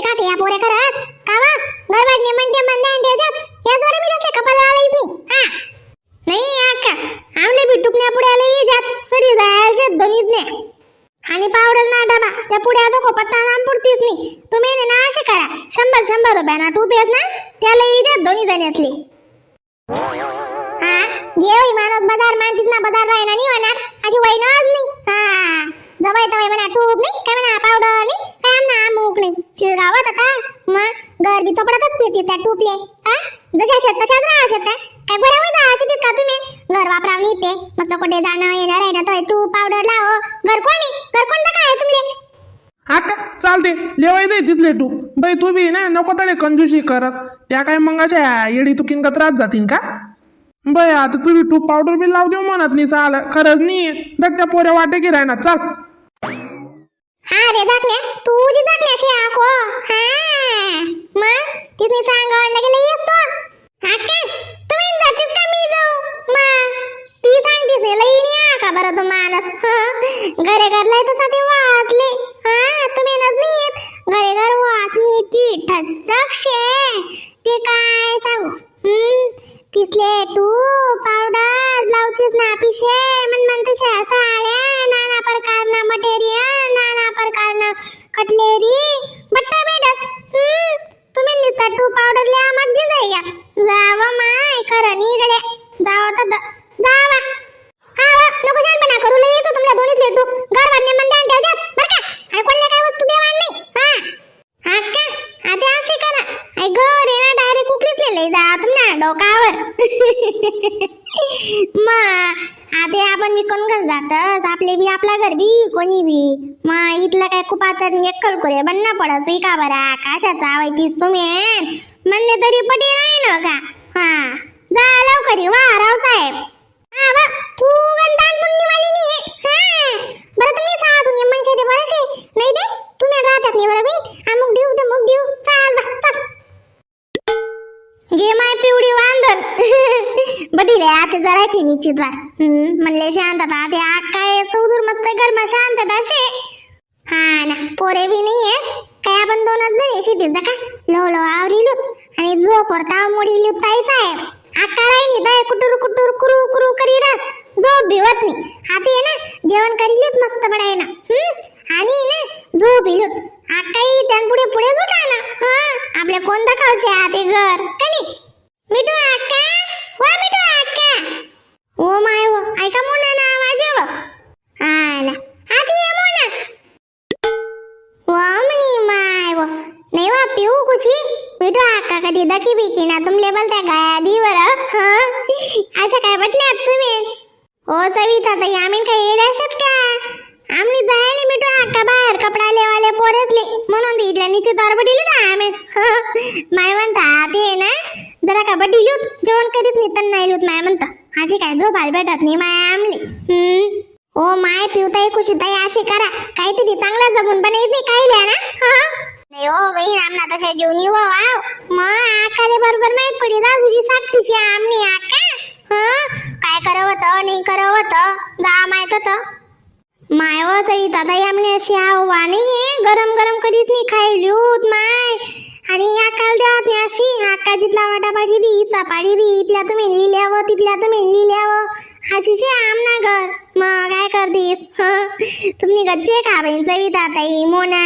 का ते या पोरे करत कावा घर म्हणते मन ध्यान ठेवतात याच बरं मी तसले कपाळ आलाच नाही. हा नाही आका आमले बी टुकण्या पुढे आले जात सरी जायचे दोन्हीच ने आणि पावडर ना डबा त्या पुढे नको पत्ता नाम पुरतीच नाही. तुम्ही ना असे करा 100-100 रुपयाना टूप येत ना त्याला येतात दोन्ही जण असले. हा घे माणूस बाजार मानतीत ना बाजार राहिना नाही होणार अशी वैनाच नाही. हा जवळ तवय म्हणा टूप नाही काय म्हणा पावडर नाही काय आमना अमुक नाही शिरगावात आता मग घर बी चोपडातच पिते त्या टूपले. हा जशा शेत तशाच राहा शेत काय बरं होईल असे का तुम्ही घर वापराव नाही ते मस्त कुठे जाणं येणं राहिना तर टूप पावडर लाव घर कोणी घर कोणतं काय तुमले. हा का चालते लेवाय दे तिथले तू बाई तू बी ना नको तडे कंजूशी करत त्या काय मग अशा येडी तुकीन का त्रास जातीन का बाई. आता तुम्ही टूप पावडर बी लावू देऊ म्हणत नाही चाल खरंच नाही दग त्या पोऱ्या वाटे की राहणार चाल. हा रे दाखण्या तू जी दाखण्या अशी आखो हा मग तिने सांगावं लागेल येस तो हा का तुम्ही जातीस का मी जाऊ मग ती सांगतीस नाही लई नाही का बरं तो माणूस. घरे घर लय तसा ते वाचले. हा तुम्ही नच नाही येत घरे घर वाचली ती ठसक शे ते काय सांगू. तिसले टू पावडर ब्लाउजेस ना पिशे मन म्हणते साड्या नाना प्रकारना मटेरियल नाना प्रकारना कटलेरी बट्टा बेडस. तुम्ही नुसता टू पावडर लिहा मज्जी जाई जावा माय खरं निघले जावा तर जावा. हा वा, नको शहाणपणा करू लई येतो तुमच्या दोन्हीच लेटू घर बांधणे मन ध्यान ठेवतात बरं का आणि कोणल्या काय वस्तू देवाण नाही. हा हा का आता असे करा ऐ घर आहे ना डायरेक्ट उकलीच लई जा तुमना डोकावर. मग आता आपण विकून घर जातच आपले बी आपला घर बी कोणी बी मग इथलं काय कुपाचं एकल कुरे बनना पडस का बरा कशाचा तीच तुम्ही म्हणले तरी पटे नाही ना का. हा जा लवकर ये, वा रावसाहेब. हा वा तू गंदान पुण्यवाली नाही. हा बरं तुम्ही सासून ये म्हणशे ते बरं नाही ते तुम्ही राहतात नाही बरं बाई अमुक देऊ तमुक देऊ चाल बा चाल घे माय पिवडी वांदर. बडीले आता जरा की निश्चित वार म्हणले शांतता ते आग काय सौदूर मस्त गरमा शांतता शे. हा ना पोरे बी नाही आहेत काय आपण दोनच जण शेतीत जा का लो लो आवरीलूत आणि झोप ताव मोडीलूत ताई साहेब आका राहिनी दाय कुटुर कुटुर कुरू कुरू करी रास झोप भिवत नाही. आता ये ना जेवण करीलूत मस्त बडाय ना आणि ना झोप इलूत आकाई त्यान पुढे पुढे झोटा ना. हा आपल्या कोण दाखवशे आते घर कनी मिठू आका वा मिठू आका ओ my वो ऐका मोना ना आवाज व हा ना आती ये मोना वा म्हणी माय वो नाही वा पिऊ कुशी मिठू आका कधी दखी बिकी ना तुमले बोलता गाया दी बरं. हा अशा काय बटण्यात तुम्ही ओ सविता ताई आम्ही काय येड्याशात का आम्ही जायले मिठू आका बाहेर कपडा लेवाले पोरेतले म्हणून ते इथल्या नीचे दार बडिली ना आम्ही. माय म्हणता ते ना जरा का बडिलूत जेवण करीत नाही तर नाही लूत माय म्हणता अशी काय झोपायला भेटत नाही माय आमली. ओ my पिवताई खुशीताई अशी करा काहीतरी चांगला जमून पण येत नाही खायला ना. हा नाही ओ बाई आमना तशा जेवणी हो वाव मग आकाले बरोबर माहित पडी जा तुझी साठीची आमनी आका. हा काय करवत नाही करवत जा माहित होतं my oh Savita ताई आमने अशी हवा नाही गरम गरम कधीच नाही खायलूत माय आणि आकाल देवात नाही अशी आका जिथला वाटा पाडी दी चपाडी दी इथल्या तुम्ही लिहिल्यावं तिथल्या तुम्ही लिहिल्यावं आजीचे आमना घर मग काय करतीस. तुम्ही गच्चे खा बहीण सविता ताई मोना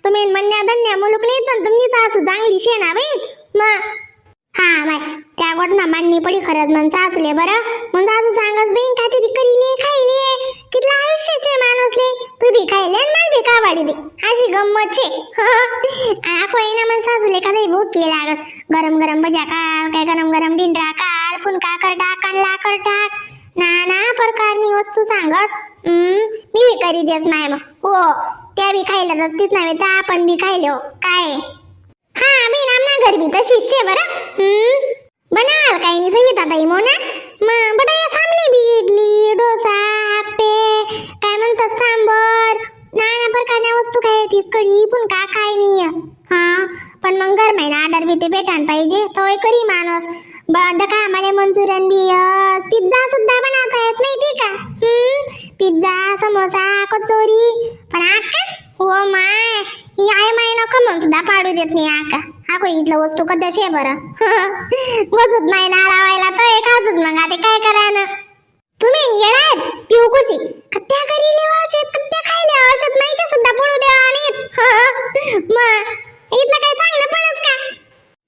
तुम्ही म्हणण्या धन्या मुलूक नाही पण तुम्ही सासू चांगली शे ना बहीण मग. हा बाय त्या गोटमा मांडणी पडी खरंच मन सासूले बरं मन सासू सांगस बहीण काहीतरी करीले खाईले कितला आयुष्य शे माणूसले तू बी खाईले आणि मला बी कावाडी दे अशी गंमत शे. आखो ना मन सासूले का भूक के लागस गरम गरम भज्या काढ काय गरम गरम डिंडरा काढ फुनका कर टाक आणला कर टाक नाना प्रकारनी वस्तू सांगस. मी बी करी देस माय मग हो त्या बी खायला तसतीच नाही तर आपण बी खायलो काय. हा मी नामना घरी बी तशीच शे बरं. बनावाल काही नाही सविता ताई मोना मग बटा या सामने बी इडली डोसा आप्पे काय म्हणतात सांबर नाना प्रकारच्या वस्तू काय तीस कढी पण का काय नाही. हा पण मग घर महिना आर्डर बी ते भेटान पाहिजे तो करी माणूस बंद का आम्हाला मंचुरियन बी यस पिझ्झा सुद्धा बनवता येत माहिती का. पिझ्झा समोसा कचोरी पण आका हो my ही I my नको मग सुद्धा पाडू देत नाही आका. हा कोई इथलं वस्तू कदाशी आहे बरं. बसत नाही ना लावायला तर एक अजून मग आता काय करा. तुम्ही येणार पिऊ कुशी कत्त्या करी औषध, कत्त्या खायले औषध माहिती सुद्धा पडू द्या. आणि मग इथलं काय चांगलं पडत का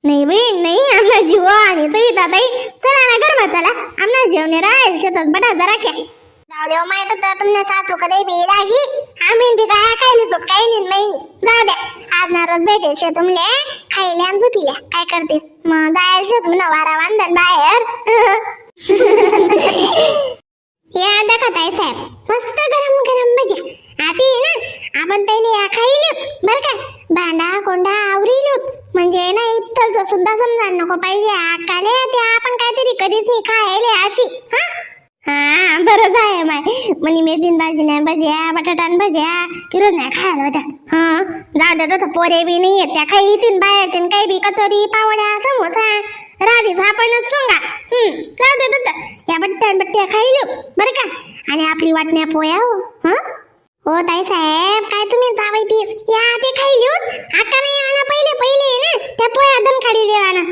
नाही बहीण? नाही आमना जीव. आणि सविता ताई, चला ना घरमा चला. आमना जेवणे राहील शेतात बटा जरा क्या. जाऊ देव माहित होतं तुमने सासू कधी बी लागी. आम्ही बी काय खायली तो काही नाही महिनी. जाऊ द्या, आज ना रोज भेटेल शे तुमले. खायले आणि झोपिल्या काय करतेस मग? जायला शे तुम्ही वारा वांदन बाहेर. या देखा ताई साहेब, मस्त गरम गरम भज्या. आधी ना आपण पहिले या खाईलोत बर का, भांडा कोंडा आवरीलोत. म्हणजे ना इथलच सुद्धा समजा नको पाहिजे आकाले ते आपण काहीतरी कधीच नाही खायले अशी. हा हा, बरं आहे माय. म्हणे मेथीन भाजी नाही भज्या, बटाटान भज्या रोज नाही खायला होत्या. हा, जाऊ द्या तसं पोरे बी नाही येत त्या खाई येतील बाहेर तीन काही बी कचोरी, पावड्या, समोसा राधीच आपणच सोंगा. जाऊ द्या तसं या बट्ट्या बट्ट्या खाई बरं का. आणि आपली वाटण्या पोया हो. हा हो ताई साहेब, काय तुम्ही जावई तीस या ते खाई आका नाही आणा. पहिले पहिले ना त्या पोया दम खाडी लेवाना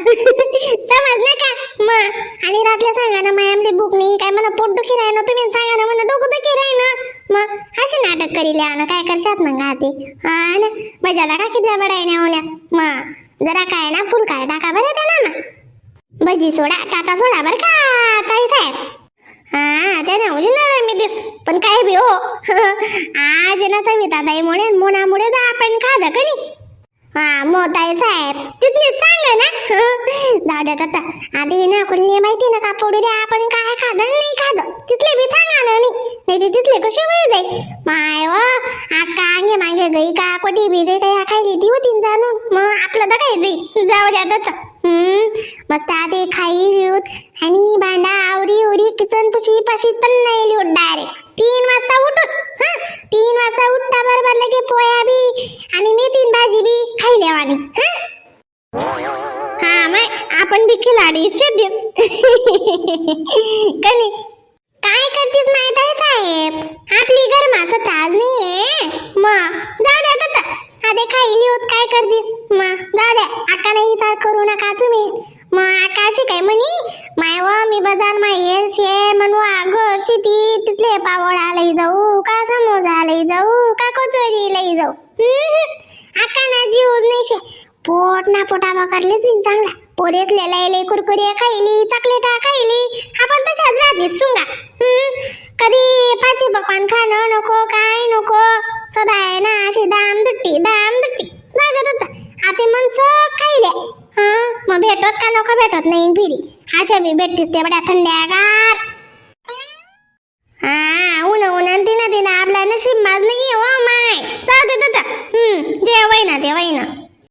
समज का मग. आणि रातल्या सांगा ना मायामले भूक नाही काय, मला पोट दुखी राहिना. तुम्ही सांगा ना मला डोकं दुखी राहिना. मग असे नाटक करी ना काय करशात मग आते? हा ना मजाला का कितल्या बडायण्या होण्या. मग जरा काय ना फुल काय टाका बरं त्या ना. मग भजी सोडा, टाटा सोडा बरं का ताई साहेब. हा त्या ना ना मी दिस पण काय बी हो. आज ना सविता ताई मुळे मोनामुळे जा आपण खाल्लं का नाही. हा मोताई साहेब तिथलीच सांग ना. जाऊ द्या आता आधी ना कुठली माहिती ना का पडू द्या. आपण काय खादं नाही खादं तिथले बी सांगा ना. नाही नाही ते तिथले कसे वेळ जाईल माय व आका अंगे मागे गई का कोटी बी गई काय खायली ती होती जाणून. मग आपलं तर काय जाई. जाऊ द्या आता. मस्त आधी खाई लिहूत आणि भांडा आवरी उरी किचन पुशी पाशी तन नाही लिहूत. डायरेक्ट 3 वाजता उठत. हा 3 वाजता उठता बरोबर लगे पोया बी आणि मेथीन भाजी बी खाई लेवानी. हा हा मग आपण बी खिलाडी शेतीस कनी. काय करतीस माहित आहे साहेब, आपली गरमा ताज नाहीये. मग जाऊ द्या आता आधे खाईली होत काय करतीस. मग जाऊ द्या आका नाही विचार करू नका तुम्ही. मग आका अशी काय म्हणी माय व मी बाजार मा येल शे म्हणवा घर शेती तिथले पावळा लई जाऊ का समोसा लई जाऊ का कचोरी लई जाऊ. आका ना जीवच नाही शे. पोट ना पोटा पकडलेच बिन चांगला पोरेच लय कुरकुरे खायली चॉकलेटा खायली आपण तशाच राहतीस सुंगा. कधी पाची पकवान खाणं नको काय नको सदा आहे ना अशी दाम दुट्टी दाम दुट्टी लागत होता. आता मन खायले. हा मग भेटत का नको भेटत नाही फिरी अशा बी भेटतीस ते बड्या थंड्यागार. हा उन उन तिना तिना आपला नशीब माझ नाही हो माय. जाऊ दे दादा. जे वय ना ते वय ना.